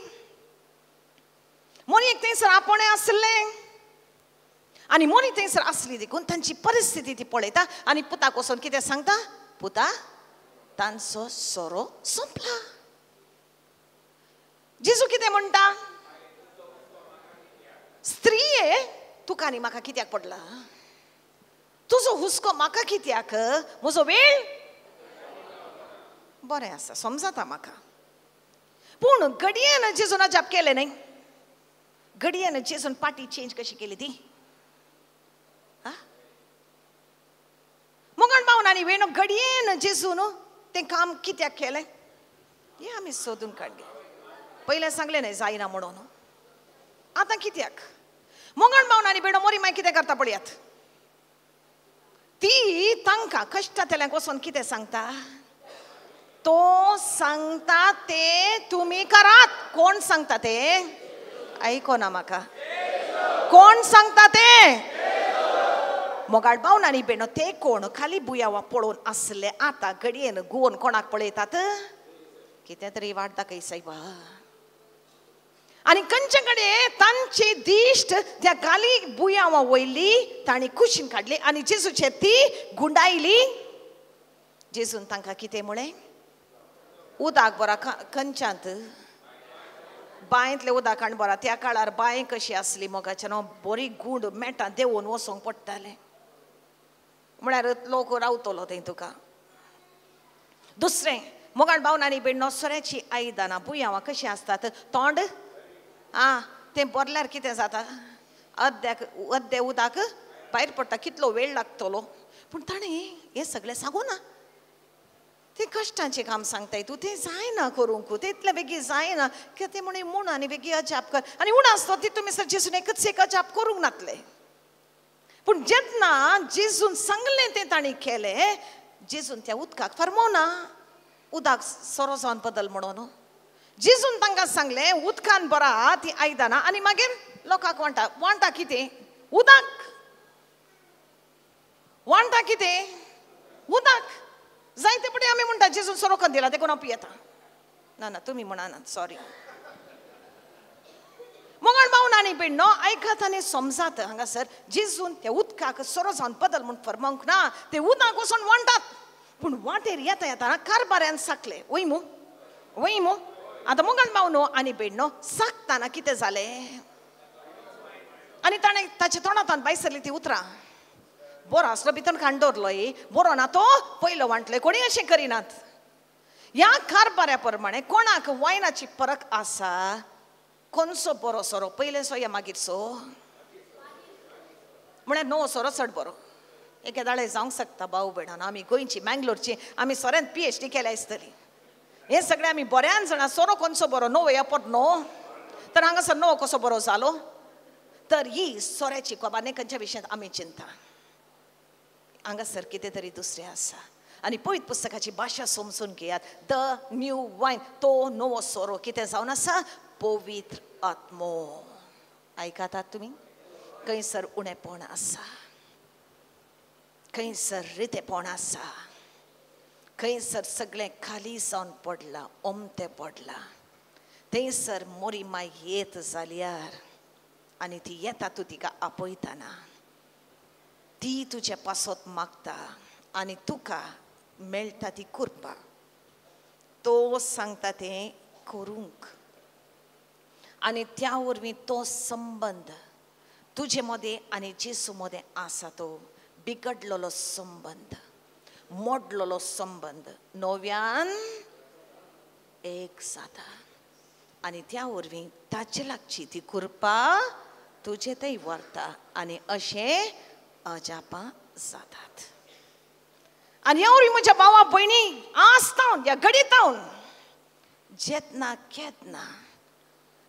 मोरी एक थंयसर आपोणें आसलें आनी मोरी थंयसर आसली देखून तांची परिस्थिती ती पळयता आनी पुताक वचून कितें सांगता? पुता तांचो सोरो सोंपला. जेजू कितें म्हणटा? स्त्रीये तुका आनी म्हाका कित्याक पडला? तुजो हुस्को म्हाका कित्याक? म्हजो वेळ बरें आसा, समजता म्हाका. पूण घडयेन जेजून अजाप केलें न्हय. घडयेन जेजून पाटी चेंज कशी केली ती? मोगाळ भावन आनी वेणो, घडयेन जेजून तें काम कित्याक केलें हें आमी सोदून काडलें. पयलें सांगलें न्हय जायना म्हणून, आतां कित्याक? मोगाळ भावन आनी बेणो, मोरी मागीर कितें करता पळयात. ती तांकां कश्टांतल्यांक वचून कितें सांगता? तो सांगता ते तुमी करात. कोण सांगता ते? आयको ना म्हाका. कोण सांगता ते? मोगाळ भावन आनी भयणो, ते कोण खाली बुयावा पळोवन आसले. आतां घडयेन गुवन कोणाक पळयतात? कितें तरी वाट दाखय सायबा. आनी खंयचे कडेन तांची दिश्ट त्या गाली बुयावा वयली तांणी कुशीन काडली आनी जेजूचे ती गुंडायली. जेजून तांकां कितें म्हळें? उदक बरा खंयच्यांत बांयतलें उदक हाड बरा. त्या काळार बांय कशी आसली मोगाचें न्हू, बरी गूंड मेटां देंवोवन वचोंक पडटालें. म्हळ्यार लोक रावतलो थंय तुका. दुसरें मोगाळ भावन आनी भयणो सोऱ्याची आयदनां बुयांवां कशीं आसतात तोंड आं तें भरल्यार कितें जाता अर्द्याक अर्दे उदक भायर पडटा कितलो वेळ लागतलो. पूण ताणें हें सगळें सांगू ना तें कश्टांचें काम सांगताय तूं तें जायना करूंक तें इतलें बेगीन जायना कित्याक तें म्हण म्हूण आनी बेगीन अजाप कर आनी उणो आसतो तितून मिसर जेजून एकच एक अजाप करूंक नातलें. पूण जेन्ना जेजून सांगलें तें तांणी केलें जेजून त्या उदकाक फरमोना उदक सोरो जावन बदल म्हणून जेजून तांकां सांगलें उदकान बरा ती आयदनां आनी मागीर लोकांक वांटा वांटा कितें उदक वांटा कितें उदक जायते पटे आमी म्हणटा जेजून सोरो करून दिला देखून हांव पियेता. ना ना तुमी म्हणनात सॉरी. मोगाळ भावन आनी भयणो आयकात आनी समजात हांगासर जेजून त्या उदकाक सोरो जावन बदल म्हूण फरमावंक ना ते उदक वचून वांटात. पूण वाटेर येता येता कारबाऱ्यान साकले वय मू वय मू. आतां मोगाळ भावनो आनी भयणो साकतना कितें जालें आनी ताणें ताच्या तोंडांतल्यान भायर सरली ती उतरां बरो आसलो भितर काण दवरलोय बरो ना तो पयलो वांटलो कोणी अशें करिनात. ह्या कारबाऱ्या प्रमाणे कोणाक वायनाची फरक आसा कोणसो बरो सोरो पयले सो या मागीर सो म्हळ्यार नवो सोरो चड बरो. एकेदाळे जावंक शकता भाऊ भयणान आमी गोंयची मँगलोरची आमी सोऱ्यान PhD केल्या आसतली हें सगळें आमी बऱ्यान जाणा सोरो कोणसो बरो नवो या पोट न्हू तर हांगासर नवो कसो बरो जालो. तर ही सोऱ्याची खबर न्ही खंयच्या विशयांत आमी चिंता हांगासर कितें तरी दुसरें आसा. आनी पवित्र पुस्तकाची भाशा समजून घेयात the new वायन तो नवो सोरो कितें जावन आसा पवित्र आत्मो. आयकतात तुमी खंयसर उणेपण आसा खंयसर रितेपण आसा खंयसर सगळें खाली जावन पडलां ओमतें पडलां थंयसर मोरी माय येत जाल्यार आनी ती येता तूं तिका आपयतना ती तुजे पासत मागता आनी तुका मेळटा ती कृपा तो सांगता तें करूंक आनी त्या वरवीं तो संबंद तुजे मदें आनी जेजू मदें आसा तो बिगडलेलो संबंद मोडलेलो संबंद नव्यान एक जाता आनी त्या वरवीं ताचे लागची ती कृपा तुजे थंय व्हरता आनी अशें अजापां जातात. आनी ह्या वरवीं म्हज्या भावा भयणी आसतावन ह्या घडीतावन जेतना केतना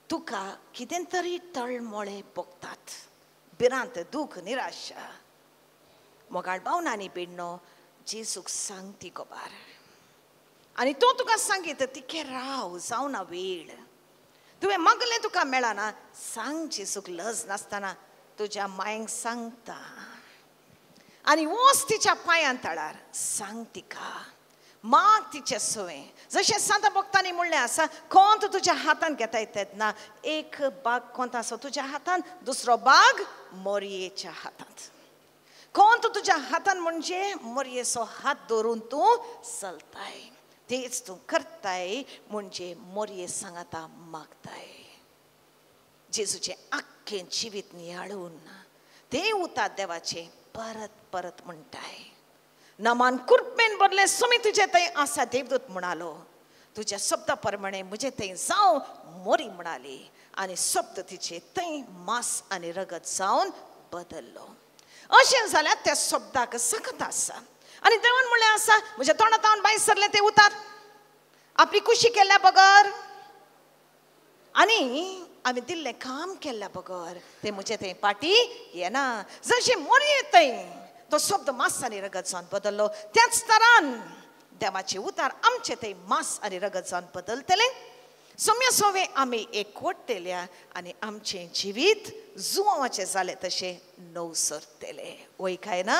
तुका कितें तरी तळमळे भोगतात भिरांत दूख निराशा मोगाळ भावन आनी भयणो जेजूक सांग ती खबर आनी तो तुका सांगीत तिके राव जावना वेळ तुवें मागलें तुका मेळना सांग जेजूक लज नासतना तुज्या मायंक सांगता आनी वच तिच्या पांयां तळार सांग तिका माग तिचें सवें जशें सांता भक्तांनी म्हणलें आसा कोंत तुज्या हातान घेताय तेन्ना एक बाग कोंत आसा तुज्या हातान दुसरो बाग मोरयेच्या हातांत कोंत तुज्या हातान म्हणजे मोरयेचो हात धरून तूं चलताय तेच तूं करताय म्हणजे मोरये सांगाता मागताय. जेजूचें आख्खें जिवीत नियाळून तें उतार देवाचें परत परत म्हणटाय नमान कृपेन भरलें सुमी तुजें थंय आसा देवदूत म्हणालो तुज्या शब्दा प्रमाणे म्हजें थंय जावं मोरी म्हणाली आनी शब्द तिचे थंय मांस आनी रगत जावन बदल्लो. अशें जाल्यार त्या शब्दाक सकत आसा आनी देवान म्हणलें आसा म्हज्या तोंडांत भायर सरलें तें उतार आपली कुशी केल्या बगर आनी आमी दिल्लें काम केल्ल्या बगर तें म्हजें थंय पाटी येना. जशें मोरये थंय तो शब्द मांस आनी रगत जावन बदल्लो त्याच तरान देवाचे उतार आमचे थंय मांस आनी रगत जावन बदलतले. सोम्या सोवे आमी एकवटतेल्या आनी आमचें जिवीत जुवाचें जालें तशें नव सरतलें वय काय ना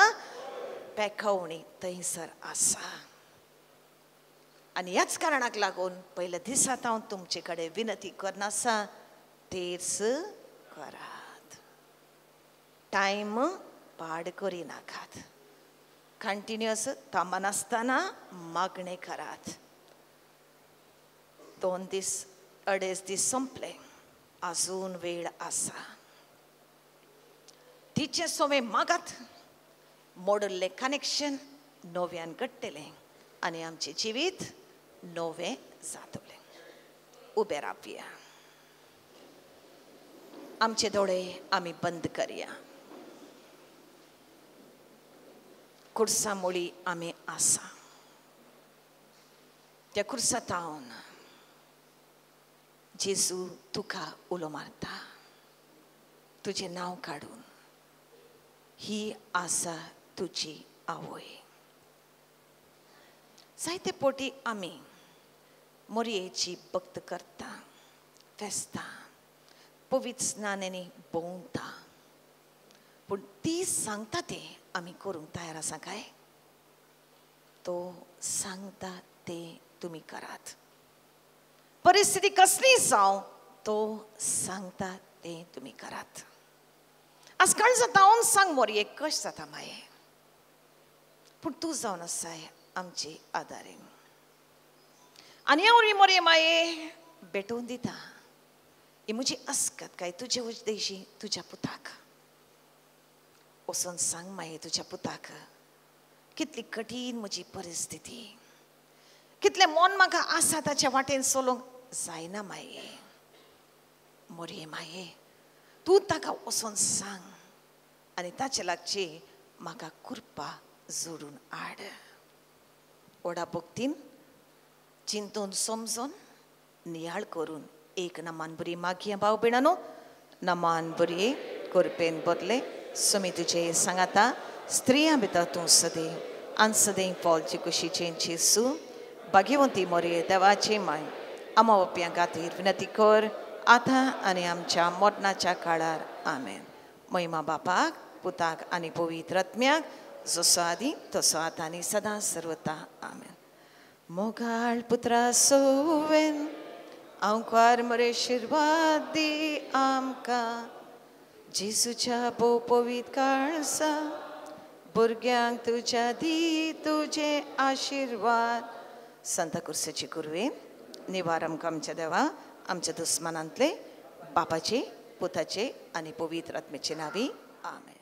पेखवणी थंयसर आसा. आनी ह्याच कारणाक लागून पयल्या दिसांत हांव तुमचे कडेन विनती करनासा तेच करात टायम पाड करिनाकात कंटिन्युअस थांबनासतना मागणें करात. 2 दीस 2.5 दीस सोंपले अजून वेळ आसा तिचें सोवें मागात मोडल्लें कनेक्शन नव्यान घडटलें. आनी आमचें जिवीत नवें जातलें. उबें रावया, आमचे दोळे आमी बंद करया. कुर्सा मुळी आमी आसा, त्या कुर्सा तावन जेजू तुका उलो मारता, तुजें नांव काडून. ही आसा तुजी आवय. जायते पोटी आमी मोरयेची भक्त करता, फेस्ता, पवित्र स्नानांनी भोंवता, पूण ती सांगता तें आमी करूंक तयार आसा काय? तो सांगता तें तुमी करात. परिस्थिती कसली जावं, तो सांगता तें तुमी करात. आज काळ जाता हांव सांग मोरये कशें जाता माये, पूण तूं जावन आसाय आमचे आदारे. आनी हांव वरवीं मोरये माये भेटोवन दिता ही म्हजी अस्कत काय तुजे उद्देशी तुज्या पुताक वचोन सांग माये तुज्या पुताक कितली कठीण म्हजी परिस्थिती, कितलें मन म्हाका आसा ताच्या वाटेन चलोवंक जायना माये. मोरये माये तूं ताका वचोन सांग आनी ताचे लागची म्हाका कृपा जोडून हाड. व्हडा भक्तीन चिंतून समजून नियाळ करून एक नमान बरी मागया भाव भयणानो, नमान बरी कृपेन बदले सुमी तुजे सांगाता स्त्रियां भितर तूं सदें आनी सदें फॉलचे कुशीचें जेजू भाग्यवंती मोरये देवाची माय आमा बापयां खातीर विनंती कर आतां आनी आमच्या मरणाच्या काळार. आमेन. महिमा बापाक, पुताक आनी पवित्र आत्म्याक, जसो आदी तसो आतां आनी सदां सर्वता. आमेन. मोगाळ पुत्रा सोवेन आंवकार मरे आशिर्वाद दी आमकां, जेजूच्या भोव पवित्र काळसा भुरग्यांक तुज्या दी तुजे आशिर्वाद. संता कुर्सेची कुरवे निवार आमकां आमच्या देवा आमच्या दुस्मानांतले बापाचे, पुताचे आनी पवित्र आत्म्याचे नांवी. आमेन.